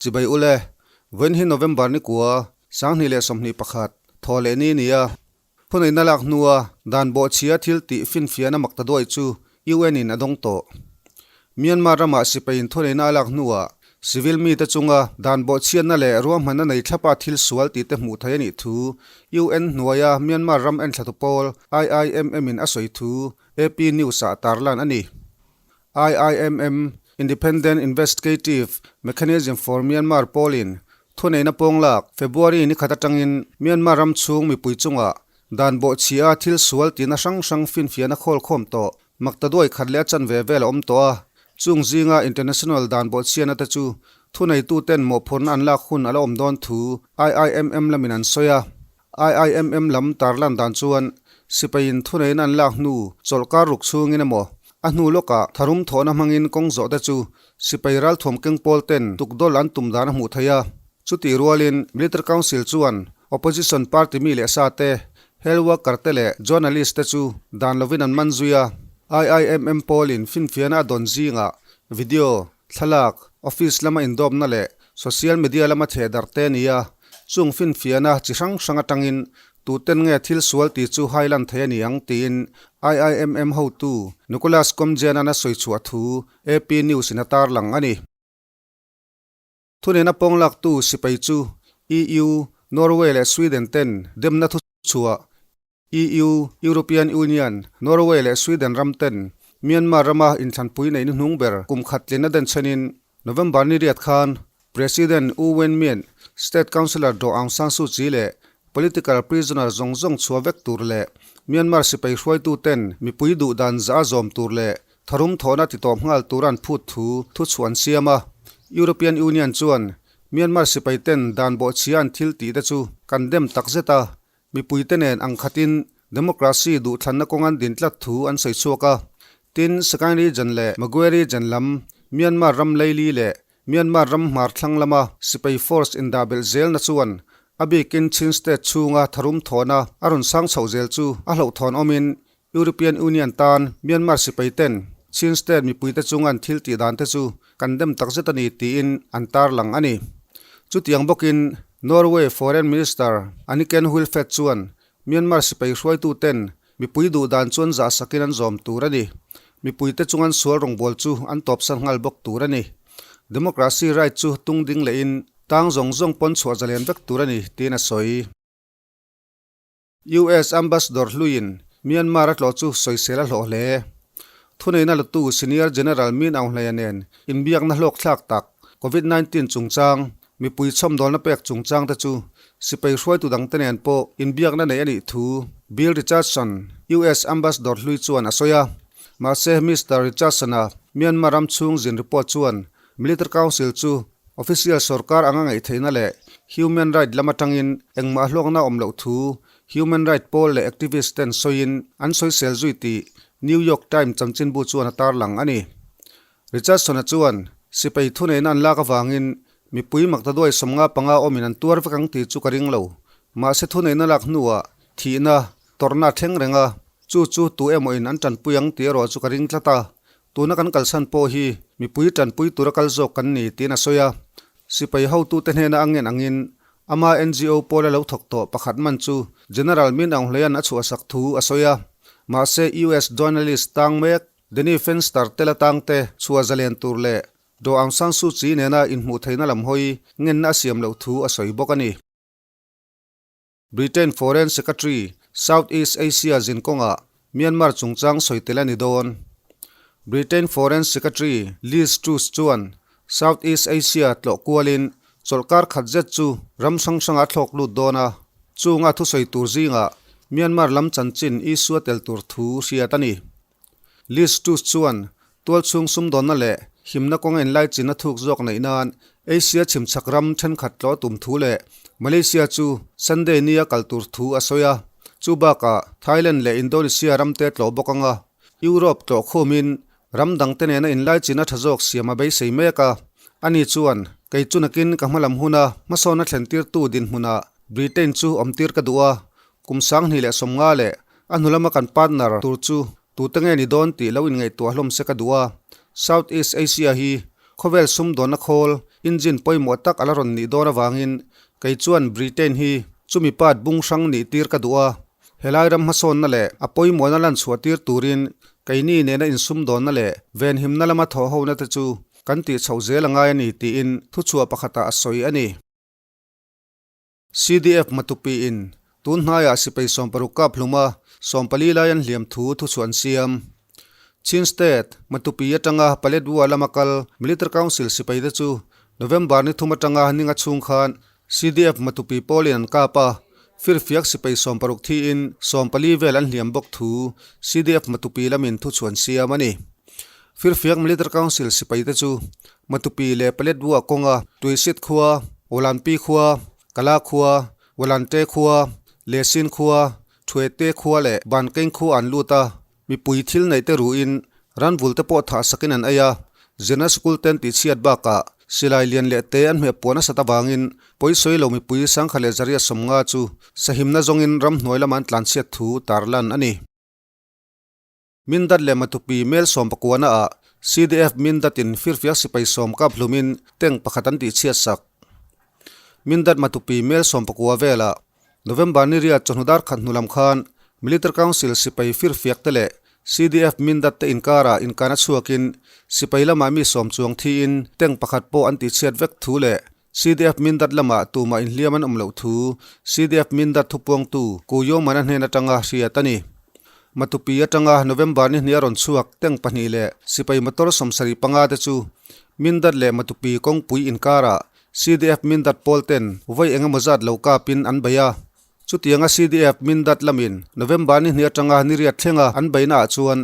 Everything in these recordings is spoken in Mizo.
Chibai ule, vawiin hi November ni kua, 2021, thaw leh ni nia. Thuneihna lak hnua dan bawhchhia thil tih finfiahna mak ta duai chu UN in a dawng tawh. Myanmar ramah sipaiin thuneihna a lak hnuah civil mite chunga dan bawhchhiatna leh ruahmanna nei thlapa thil sual tihte hmuh theih a nih thu UN hnuaia Myanmar ram enthlatu pawl IIMM in a sawi thu AP News ah tarlan a ni. IIMM, Independent Investigative Mechanism for Myanmar pawlin Thuneihna pawnglak, February ni khat atangin Myanmar ram chhung mipui chungah dan bawhchhia thil sual tihna hrang hrang finfiahna khawl khawm tawh makta duai khat leh a chanve vel a awm tawh a. Chung zinga international dan bawhchhiana te chu thuneituten mawhphurhna an lak hun a la awm dawn thu IIMM lamin an sawi a. IIMM lam tarlan dan chuan sipaiin thuneihna an lak hnu chawlhkar ruk chhungin emaw a hnu lawkah tharum thawhna hmangin kawng zawh te chu sipai ralthuam keng pawl ten tukdawl an tum dan a hmuh theih a. Chutih rualin Military Council chuan Opposition party mi leh sa te, health worker te leh journalist te chu dan lovin an man zui a. IIMM pawlin finfiahna a dawn zingah video, thlalak, office lama indawpna leh social media lama thehdarh te a ni a. Chung finfiahna chi hrang hrang atangin tuten nge thil sual tih chu hailan thei a ni ang tiin IIMM hotu Nicholas Komjian-a'n a sawi chhuah thu AP News in a tarlang a ni. Thunena pawnglaktu sipai chu EU, Norway leh Sweden ten demna thu chhuah EU, European Union, Norway leh Sweden ram ten Myanmar rama inthlanpui neih hnuhnung ber kum khat tlin a denchhenin November ni riat khan President U Win Myint, State Counsellor Daw Aung San Suu Kyi leh political prisoner zawng zawng chhuah vek tur leh Myanmar sipai hruaitu ten mipui duh dan zah a zawm tur leh tharum thawhna ti tawp nghal tur an phut thu thuchhuah an siam a. European Union chuan Myanmar sipai ten dan bawhchhia an thil tih te chu kan dem tak zet a, Mipuite nen ang khatin democracy duhthlanna kawng an din tlat thu an sawi chhuak a. Tin, Sagaing Region leh Magwe Region lam, Myanmar ram leili leh Myanmar ram hmar thlang lama sipai force indah belh zelna chuan a bikin Chin State chhunga tharum thawhna a rawn sang chhoh zel chu a hlauhthawn awmin European Union tan Myanmar sipai ten Chin State mipuite chunga an thil tih dan te chu kan dem takzet a ni tiin an tarlang a ni. Chutiang bawkin Norway Foreign Minister Anniken Huitfeldt chuan Myanmar sipai hruaitu ten mipui duh dan chuan zah sakin an zawm tur a ni. Mipuite chungan sual rawngbawl chu an tawpsan nghal bawk tur a ni. Democracy right chu tung ding lehin tang zawng zawng pawn chhuah zalen vek tur a ni tiin a sawi. US Ambassador hluiin Myanmar a tlawh chu sawisel a hlawh hle. Thuneihna latu Senior General Min Aung Hlaing nen inbiakna hlawkthlak tak Covid 19 chungchang, mipui chhawmdawlna pek chungchang te chu sipai hruaitu dangte nen pawh inbiakna neih a nih thu Bill Richardson, US Ambassador hlui chuan a sawi a. Mahse Mister Richardson-a Myanmar ram chhung zin report chuan Military Council chu official sorkar anga ngaihtheihna leh human right lam atangin engmah hlawkna awm loh thu human right pawl leh activist ten sawiin an sawisel zui tih New York Times chanchinbu chuan a tarlang a ni. Richardson-a chuan sipai thuneihna an lak avangin mipui maktaduai 55 awmin an tuar vek ang tih chu ka ring lo. Mahse thuneihna lak hnuah thihna, tawrhna a thleng reng a, chu chu tu emaw in an tanpui ang tih erawh chu ka ring tlat a, Tuna kan kalsan pawh hi mipui tanpui tura kal zawk kan ni tiin a sawi a. Sipai hotute hnena a ngen angin ama NGO pawla lo thawk tawh pakhat man chu General Min Aung Hlaing a chhuahsak thu a sawi a. Mahse US journalist tang mek Danny Fenster tel atangte chhuah zalen tur leh Daw Aung San Suu Kyi nena inhmuh theihna lam hawi ngenna a siam loh thu a sawi bawk a ni. Britain Foreign Secretary South East Asia zin kawngah Myanmar chungchang sawi tel a ni dawn. Britain Foreign Secretary Liz Truss chuan South East Asia tlawh kualin chawlhkar khat zet chu ram hrang hrangah a thlawk lut dawn a, chunga thusawi tur zingah Myanmar lam chanchin issue a tel tur thu hriat a ni. Liz Truss chuan tualchhung sumdawnna leh himna kawnga inlaichinna thuk zawk neih nan Asia chhimchhak ram thenkhat tlawh tum thu leh Malaysia chu Sunday nia kal tur thu a sawi a. Chu bakah Thailand leh Indonesia ramte tlawh bawk anga Europe tlawh khumin ram dangte nena inlaichinna tha zawk siam a beisei mek a. Ani chuan, Kei chu nakin ka hmalam huna hmasawnna thlentirtu dinhmunah Britain chu awmtir ka duh a, kum 2050 leh A hnu lama kan partner tur chu tute nge ni dawn tih lo inngaihtuah hlawm se ka duh a. South East Asia hi khawvel sumdawnna khawl engine pawimawh tak a la rawn nih dawn avangin kei chuan Britain hi chumi part bung hrang nih tir ka duh a. Helai ram hmasawnna leh a pawimawhna lan chhuah tir turin keini nena insumdawnna leh venhimna lama thawhhona te chu kan tih chhoh zel a ngai a ni tiin thuchhuah pakhatah a sawi a ni. CDF Matupi in tun hnaiah sipai 60 kap hluma 40 lai an hliam thu thuchhuah an siam. Chin State, Matupi atanga Paletwa lama kal Military Council sipai te chu November ni thum atanga ninga chhung khan CDF Matupi pawlin an kap a, firfiak sipai 60 thiin 40 vel an hliam bawk thu CDF Matupi lamin thuchhuah an siam a ni. Firfiak Military Council sipai te chu Matupi leh Paletwa kawnga Tuisit khua, Walanpi khua, Kala khua, Walante khua, Lesin khua, Thuete khua leh Bankeng khua an lut a, mipui thil neih te ruhin ranvul te pawh thah sakin an ei a, zirna sikul ten tihchhiat bakah silai lian leh te an hmeh puah nasat avangin pawisawi lo mipui sangkhat leh zariat 50 chu sahimna zawngin ramhnuai lama an tlanchhiat thu tarlan a ni. Mindat leh Matupi mel 19 ah CDF Mindat in firfiak sipai 10 kap hlumin tank pakhat an tihchhiat sak. Mindat Matupi mel 19 velah November ni riat chawhnu dar khat hnu lam khan Military Council sipai firfiak te leh CDF Mindat te inkarah inkana chhuakin sipai lamah mi 10 chuang thiin tank pakhat pawh an tihchhiat vek thu leh CDF Mindat lamah tumah inhliam an awm loh thu CDF Mindat thupuangtu Ku Yawmana hnen atanga hriat a ni. Matupi atanga November ni hnih a rawn chhuak tank pahnih leh sipai motor 75 te chu Mindat leh Matupi kawngpui inkarah CDF Mindat pawl ten vawi eng emaw zat lo kapin an bei a. Chutianga CDF Mindat lamin November ni hnih atanga ni riat thlenga an beihnaah chuan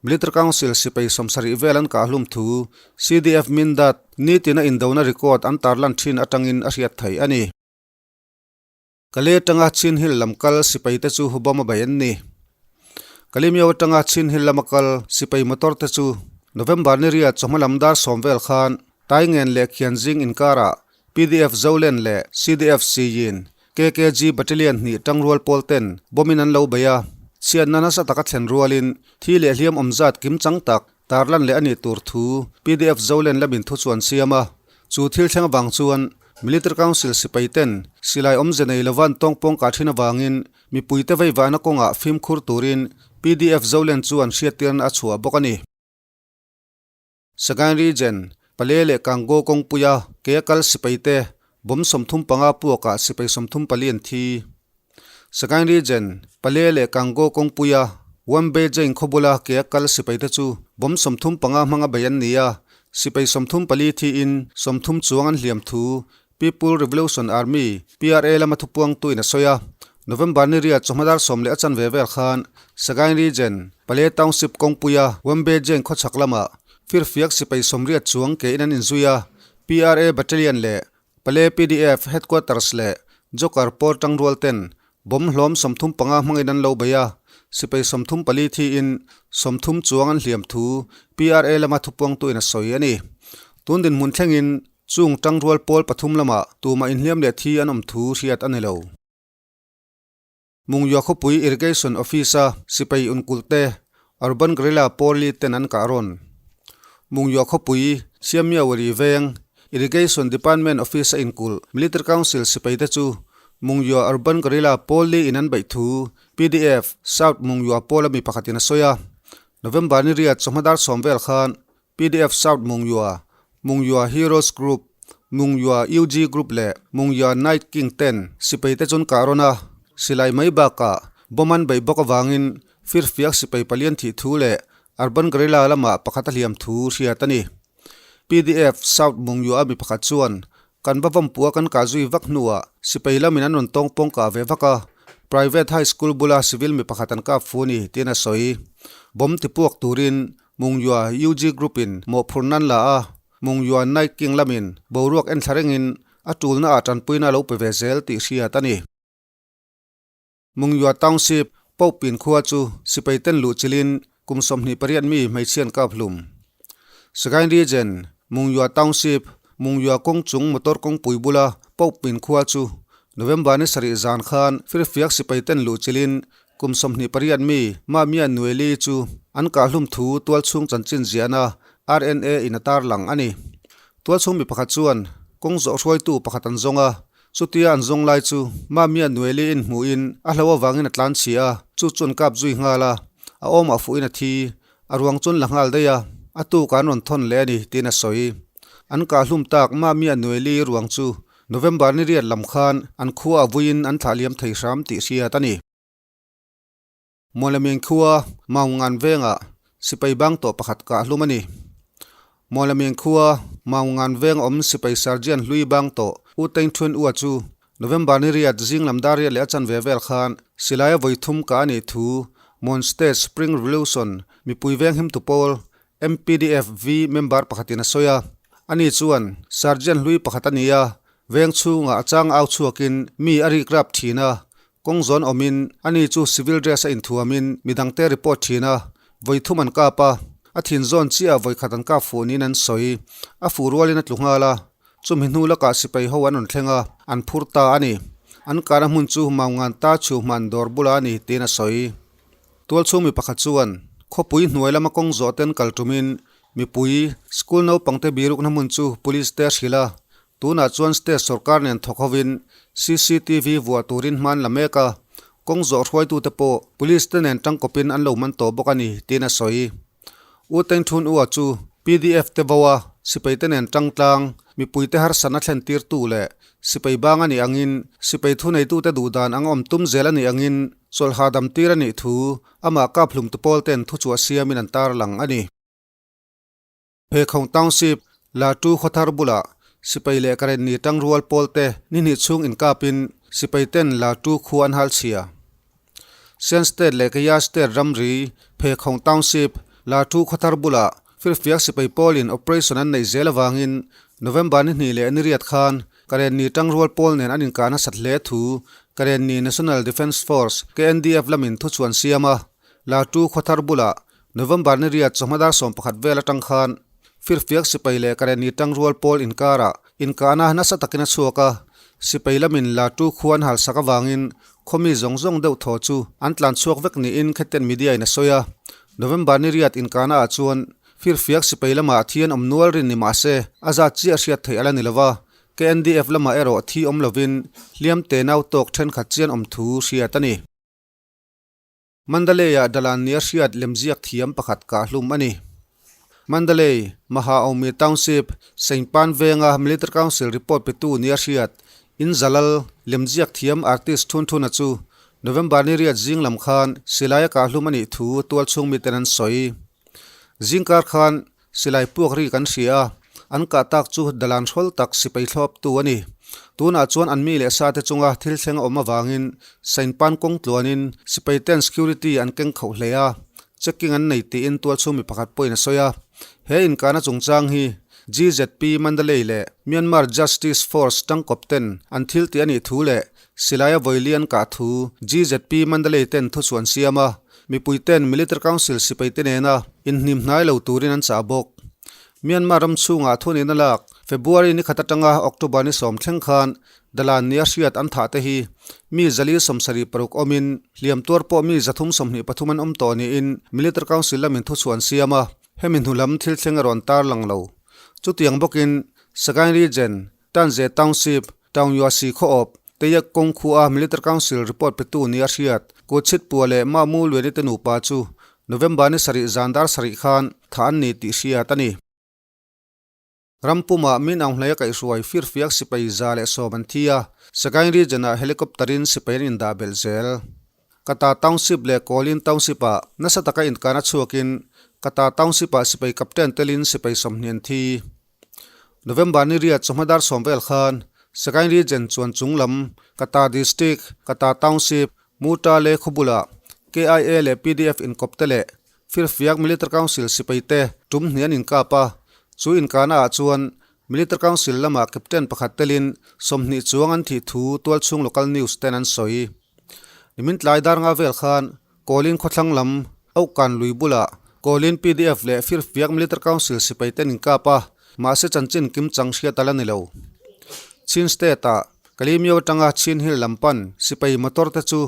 Military Council sipai 70 vel an kahhlum thu CDF Mindat nitina indona record an tarlan thin atangin a hriat theih a ni. Kale atanga Chin Hill lam kal sipai te chu bomb a bei an ni. Kalimiau atanga Chin Hill lama kal sipai motor te chu November ni riat chawhma lam dar 10 vel khan Taingen leh Khianzing inkarah PDF Zolen leh CDF Siyin KKG Battalion hnih tangrual pawl ten bomb in an lo bei a, chhiatna nasa taka thlen rualin thi leh hliam awm zat kim chang tak tarlan leh a nih tur thu PDF Zolen lamin thu chu an siam a. Chu thil thleng avang chuan Military Council sipai ten silai awmze nei lovan tawngpawng kah thin avangin mipuite veivahna kawngah fimkhur turin PDF Zolen chu an hriattirna a chhuah bawk a ni. Sagaing Region, Pale leh Kango kawngpuia ke a kal sipai te bomb 35 puakah sipai 34 an thi. Sagaing Region, Pale leh Kango kawngpuia Wambe Jain khawbula ke a kal sipai te chu bomb 35 hmanga bei an ni a, sipai 34 thiin 30 chuang an hliam thu People Revolution Army, PRA, lama thupuangtuin a sawi a. November ni riat chawhma dar 10 leh a chanve vel khan Sagaing Region, Pale Township kawngpuia Wambe Jain khawchhak lamah firfiak sipai 80 chuang ke in an inzui a, PRA Battalion leh Pale PDF Headquarters leh Joker pawl tangrual ten bomb hlawm 35 hmangin an lo bei a, sipai 34 thiin 30 chuang an hliam thu PRA lama thupuangtuin a sawi a ni. Tun dinhmun thlengin Chung tangrual pawl pathum lamah tumah inhliam leh thi an awm thu hriat a ni lo. Mungya khawpui Irrigation Office-a sipai unkulh te Urban Guerrilla pawl li ten an kah rawn. Mungya khawpui Siamiawari veng Irrigation Department Office-a inkulh Military Council sipai te chu Mungya Urban Guerrilla pawl li in an beih thu PDF South Mungya pawla mi pakhatin a sawi a. November ni riat chawhma dar 10 vel khan PDF South Mungyua, Mungyua Heroes Group, Mungyua UG Group leh Mungyua Night King ten sipai te chun kah rawn a, silai mai bakah bomb an beih bawk avangin firfiak sipai palian thih thu leh Urban Guerrilla lamah pakhat a hliam thu hriat a ni. PDF South Mungyua mi pakhat chuan kan va vawmpua kan kah zui vak hnuah sipai lamin an rawn tawng pawng kah ve vak a, Private High School bula civil mi pakhat an kap fu a ni tiin a sawi. Bomb tipuak turin Mungyua UG Group in mawhphurh nan la a, Mungyua Night King lamin boruak en thla rengin a tulna ah tanpuina a lo pe ve zel tih hriat a ni. Mungyua Township, Popin khua chu sipai ten luh chilin kum 28 mi hmeichhian kap hlum. Sagaing Region, Mungyua Township, Mungyua kawng chung motor kawngpui bula Popin khua chu November ni sarih zan khan firfiak sipai ten luh chilin Kum 28 mi Mamia Nueli chu an kahhlum thu tualchhung chanchin ziahna RNA in a tarlang a ni. Tualchhung mi pakhat chuan Kawng zawh hruaitu pakhat an zawng a, chutia an zawng lai chu Mamia Nueli in hmuhin a hlo avangin a tlan chhia a, chu chu an kap zui nghal a, a awmah fuhin a thi, a ruang chu an la nghal daih a, a tuk an rawn thawn leh a ni tiin a sawi. An kah hlum tak Mamia Nueli ruang chu November ni riat lam khan an khua a vuiin an thlah liam thei hram tih hriat a ni. Mawlamyang khua Maungan vengah sipai bang tawh pakhat kah hlum a ni. Mawlamyang khua Maungan veng awm sipai Sergeant hlui bang tawh U Teng Thun Ua chu November ni riat zing lam dar riat leh a chanve vel khan silaia vawi thum kah a nih thu Mon State Spring Revolution mipui veng himtu pawl MPDFV member pakhatin a sawi a. Ani chuan Sergeant hlui pakhat a ni a, veng chhungah a chang au chhuakin mi a rikrap thin a, Kawng zawn awmin ani chu civil dress a inthuamin midangte report thin a, vawi thum an kap a, a thin zawn chiah vawi khat an kap fuh niin an sawi. A fuh rualin a tlu nghal a, chumi hnu lakah sipai ho an rawn thleng a, an phur ta a ni. An kahna hmun chu Maungan ta chhu hman dawr bulah a ni tiin a sawi. Tualchhung mi pakhat chuan khawpui hnuai lama kawng zawh ten kal tumin mipui school naupangte birukna hmun chu police te a hrilh a, Tunah chuan state sorkar nen thawk hovin cctv vuah turin hman la mek a, kawng zawh hruaitute pawh police te nen tangkawpin an lo man tawh bawk a ni, tiin a sawi. U Teng Thun Ua chu pdf te vo a, sipai te nen tangtlang, mipuite harsatna thlen tirtu leh sipai bang a nih angin sipai thuneitute duhdan ang awm tum zel a nih angin chawlh hahdam tir a nih thu amah kap hlumtu pawl ten thuchhuah siamin an tarlang a ni. Pheikhawng Township, Latu khawthar bulah sipai leh Karenni tangrual pawlte ni hnih chhung inkapin sipai ten Latu khua an hal chhia. Shan State leh Kaya State ramri Pheikhawng Township, Latu khawthar bulah firfiak sipai pawlin operation an neih zel avangin November ni hnih leh ni riat khan Karenni tangrual pawl nen an inkah nasat hle thu Karenni National Defence Force, KNDF, lamin thuchhuan siam a, Latu khawthar bulah November ni riat chawhma dar 11 vel atang khan firfiak sipai leh Karenni tangrual pawl inkarah inkahna nasa takin a chhuak a, sipai lamin Latu khua an halsak avangin khawmi zawng zawng deuh thaw chu an tlan chhuak vek niin Khetten media in a sawi a. November ni riat inkahna ah chuan firfiak sipai lamah thi an awm nual rin ni mah se a zat chiah hriat theih a la ni lova, KNDF lamah erawh thi awm lovin hliam te nau tawk thenkhat chian awm thu hriat a ni. Mandalay-ah Dalan nia hriat lemziak thiam pakhat kah hlum a ni. Mandalay, Mahaomi Township, Sengpan venga Military Council report petu nia hriat In Zalal, lemziak thiam artist Thun Thuna chu November ni riat zing lam khan silaia kah hlum a nih thu tualchhung miten an sawi. Zingkar khan Silai puak ri kan hria a, an kah tak chu dalan hrawl tak sipai thlawptu a ni. Tunah chuan an mi leh sate chunga thil thleng a awm avangin Sainpan kawng tluanin sipai ten security an keng khauh hle a, checking an nei tiin tualchhung mi pakhat pawhin a sawi a. He inkahna chungchang hi GZP Mandalay leh Myanmar Justice Force tangkawp ten an thil tih a nih thu leh Silaia vawili an kah thu GZP Mandalay ten thuchhuah an siam a, mipui ten Military Council sipai te nena inhnim hnai lo turin an chah bawk. Myanmar ram chhungah thunihna lak February ni khat atanga October ni sawm thleng khan Dalan nia hriat an thah te hi mi 476 awmin hliam tuar pawh mi 323 an awm tawh niin Military Council lamin thuchhuah an siam a, hemi hnu lam thil thleng erawh an tarlang lo. Chutiang bawkin Sagaing Region Tanze Township, Taungyuasi khaw awp, Teyak kawng khua Military Council report petu nia hriat, Kutchhitpua leh Mahmu Lueni te nupa chu November ni sarih zan dar sarih khan thah an ni tih hriat a ni. Rampumah min Aung Hlaia kaihhruai firfiak sipai 110 an thi a, Sagaing Region-ah helicopter-in sipai an indah belh zel. Kata Township leh Kawlin Township-ah nasa taka inkahna chhuakin Kata Township-ah sipai captain telin sipai 20 an thi. November ni riat chawhma dar 10 vel khan Sagaing Region chuan chung lam Kata District, Kata Township, Muta leh khawbulah KIA leh pdf inkawp te leh Firfiak Military Council sipai te tum hnih an inkap a, chu inkahna ah chuan Military Council lamah Captain pakhat telin 20 chuang an thih thu tualchhung local news ten an sawi. Nimin tlai dar nga vel khan Kawlin khawthlang lam Auhkan lui bulah Kawlin pdf leh Firfiak Military Council sipai ten inkap a, mahse chanchin kim chang hriat a la ni lo. Chin State ah Kalimyo atanga Chin Hill lam pan sipai motor te chu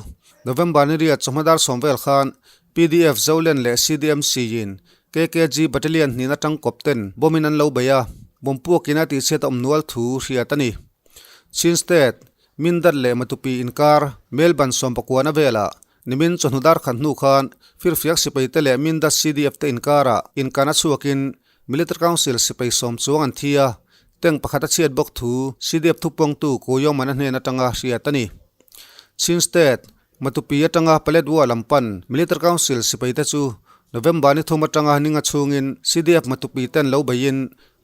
November ni riat chawhma dar 10 vel khan pdf Zolen leh CDMC in KKG Battalion hnin atang kawp ten bomb in an lo bei a. Bomb puakin a tihchhiat a awm nual thu hriat a ni. Chin State, Mindat leh Matupi inkar Melban sawmpakuana velah nimin chawhnu dar khat hnu khan Firfiak sipai te leh Mindat CDF te inkarah inkana chhuakin Military Council sipai sawm chuang an thi a, tank pakhat a chhiat bawk thu CDF thupawngtu Kuyawmana hnen atanga hriat a ni. Chin State, Matupi atanga Paletwa lam pan Military Council sipai te chu November ni thum atanga ninga chhungin CDF Matupi ten lo beiin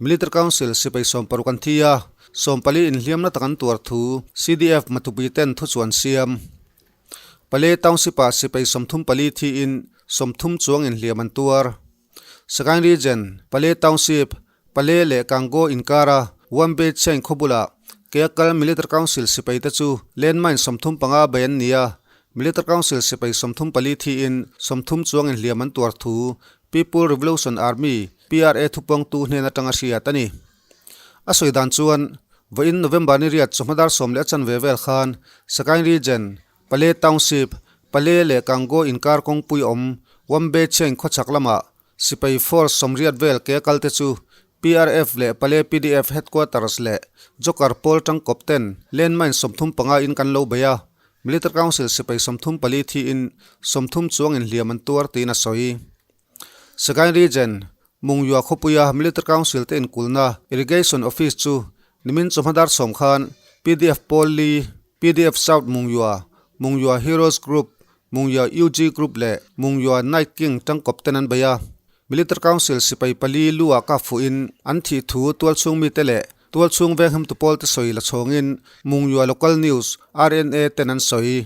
Military Council sipai 60 an thi a, 40 inhliamna tak an tuar thu CDF Matupi ten thu chuan siam. Pale Township-ah sipai 34 thiin 30 chuang inhliam an tuar. Sagaing Region, Pale Township, Pale leh Kango inkara Wambe Chain khaw bulah Keakal Military Council sipaite chu landmine 35 bei an ni a, Military Council sipai 34 thiin 30 chuang inhliam an tuar thu People Revolution Army, PRA, thupawngtu hnen atanga hriat a ni. A sawi dan chuan, vawiin November ni riat chawhma dar sawm leh a chanve vel khan Sagaing Region, Pale Township, Pale leh Kango inkar kawngpui awm Wambe Chain khawchhak lamah Sipai Force sawmriat vel ke a kalte chu PRF leh Pale pdf Headquarters leh Joker pawl tangkawp ten landmine 35 in kan lo bei a, Military Council sipai 34 thiin 30 chuang inhliam an tuar tiin a sawi. Sagaing Region, Mungyua khawpuia Military Council te inkulna Irrigation Office chu nimin chawhma dar sawm khan pdf pawl li, pdf South Mungyua, Mungyua Heroes Group, Mungyua UG Group leh Mungyua Night King tangkawp ten an bei a. Military Council sipai pali lu ah kap fuhin an thih thu tualchhung mite leh tualchhung vengham tu pawl te sawi la chhawngin Mungyua Local News, RNA, ten an sawi.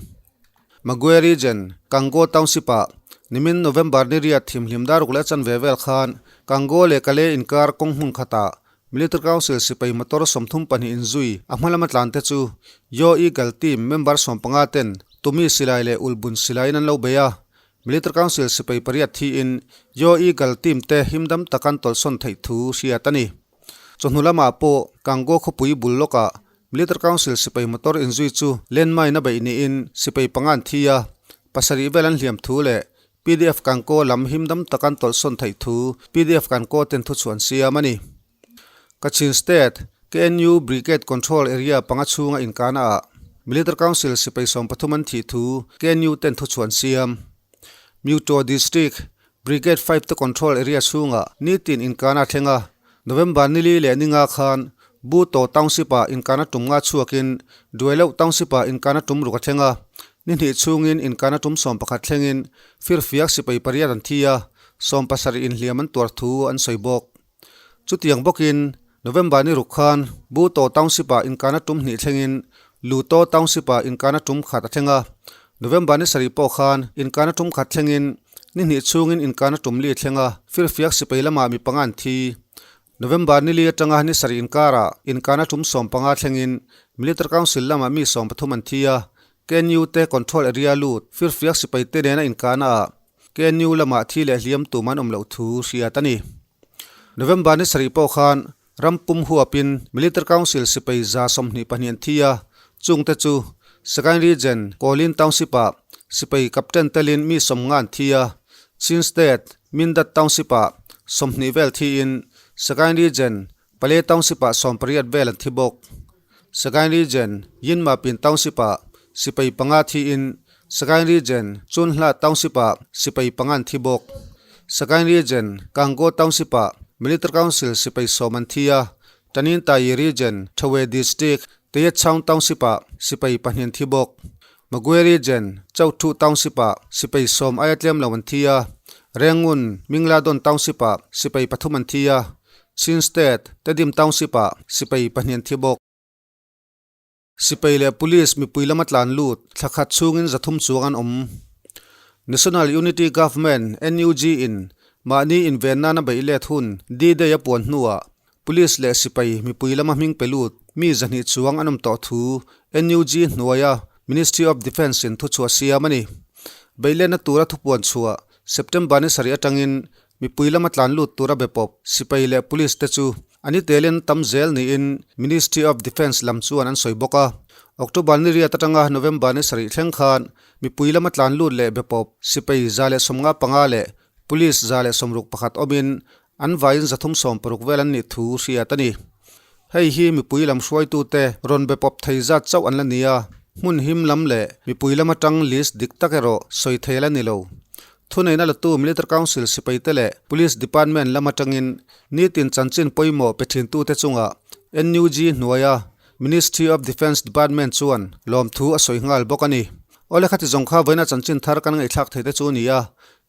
Magwe Region, Kango Township-ah nimin November ni riat thimhlim daruk leh chanve vel khan Kango leh Kale inkar kawng hmun khatah Military Council sipai motor 32 inzui a hma lama tlante chu Yo Eagle Team member 15 ten Tumi silai leh Ulbun silaiin an lo bei a. Military Council sipai pariat thiin Yo Eagle Team te himdam takan tawlhsawn theih thu hriat a ni. Chawhnu lamah pawh Kango khawpui bul lawkah Military Council sipai motor inzui chu landmine a beih niin sipai panga an thi a, pasarih vel an hliam thu leh pdf Kankaw lam himdam tak an tawlhsawn theih thu pdf Kankaw ten thuchhuah an siam a ni. Kachin State, KNU Brigade Control Area panga chhunga inkana ah Military Council sipai 13 an thih thu KNU ten thuchhuah an siam. Myuto District, Brigade 5 te control area chhunga nitin inkana thleng a, November nili leh ninga khan Buto Township-ah inkana tum nga chhuakin Duailoh Township-ah inkana tum ruk a thleng a, ni hnih chhungin inkana tum 11 thlengin firfiak sipai pariat an thi a, 70 inhliam an tuar thu an sawi bawk. Chutiang bawkin November ni ruk khan Buto Township-ah inkana tum hnih thlengin Luto Township-ah inkana tum khat a thleng a, November ni sarih pawh khan inkana tum khat thlengin ni hnih chhungin inkana tum li thleng a, firfiak sipai lamah mi panga an thi. November ni li atanga ni sarih inkarah inkana tum 15 thlengin Military Council lamah mi 13 an thi a, KNU te control area lut firfiak sipai te nena inkana ah KNU lamah thi leh hliam tum an awm loh thu hriat a ni. November ni sarih pawh khan ram pum huapin Military Council sipai 122 an thi a, chungte chu Sagaing Region Kawlin Township-ah sipai captain telin mi 50 an thi a, Chin State Mindat Township-ah 20 vel thiin Sagaing Region Pale Township-ah 18 vel an thi bawk. Sagaing Region Yinmapin Township-ah sipai panga thiin Sagaing Region Chunhla Township-ah sipai panga an thi bawk. Sagaing Region Kango Township-ah Military Council sipai 10 an thi a, Tanintharyi Region Thawe District Tayetchaung Township-ah sipai pahnih an thi bawk. Magwe Region Chauthu Township-ah sipai 10 aia tlem lo an thi a, Rengun Mingladon Township-ah sipai pathum an thi a, Chin State Tedim Township-ah sipai pahnih an thi bawk. Sipai leh Police mipui lama tlan lut thla khat chhungin 300 chuang an awm. National Unity Government, NUG, in mahni inven nana beih let hun D-Day a puan hnuah Police leh sipai mipui lama hming pe lut mi 200 chuang an awm tawh thu NUG hnuaia Ministry of Defence in thuchhuah siam a ni. Beihletna tura thupuan chhuah September ni sarih atangin mipui lama tlan lut tura be pawp sipai leh police te chu an i telin tam zel niin Ministry of Defence lam chuan an sawi bawk a. October ni riat atanga November ni sarih thleng khan mipui lama tlan lut leh be pawp sipai 195 leh police 161 awmin. An vaiin 360 vel an nih thu hriat a ni. Hei hi mipui lam hruaitute rawn be pawp thei zat chauh an la ni a, hmun him lam leh mipui lam atang list dik tak erawh sawi thei la ni lo. Thuneihna latu Military Council sipaite leh Police Department lam atangin nitin chanchin pawimawh pe thintute chungah NUG hnuaia Ministry of Defence Department chuan lawmthu a sawi nghal bawk a ni. Awle khati zawng kha vawiina chanchin thar kan ngaihthlak theite chu a ni a,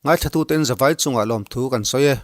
ngaithlatuten zavai chungah lawmthu kan sawi e.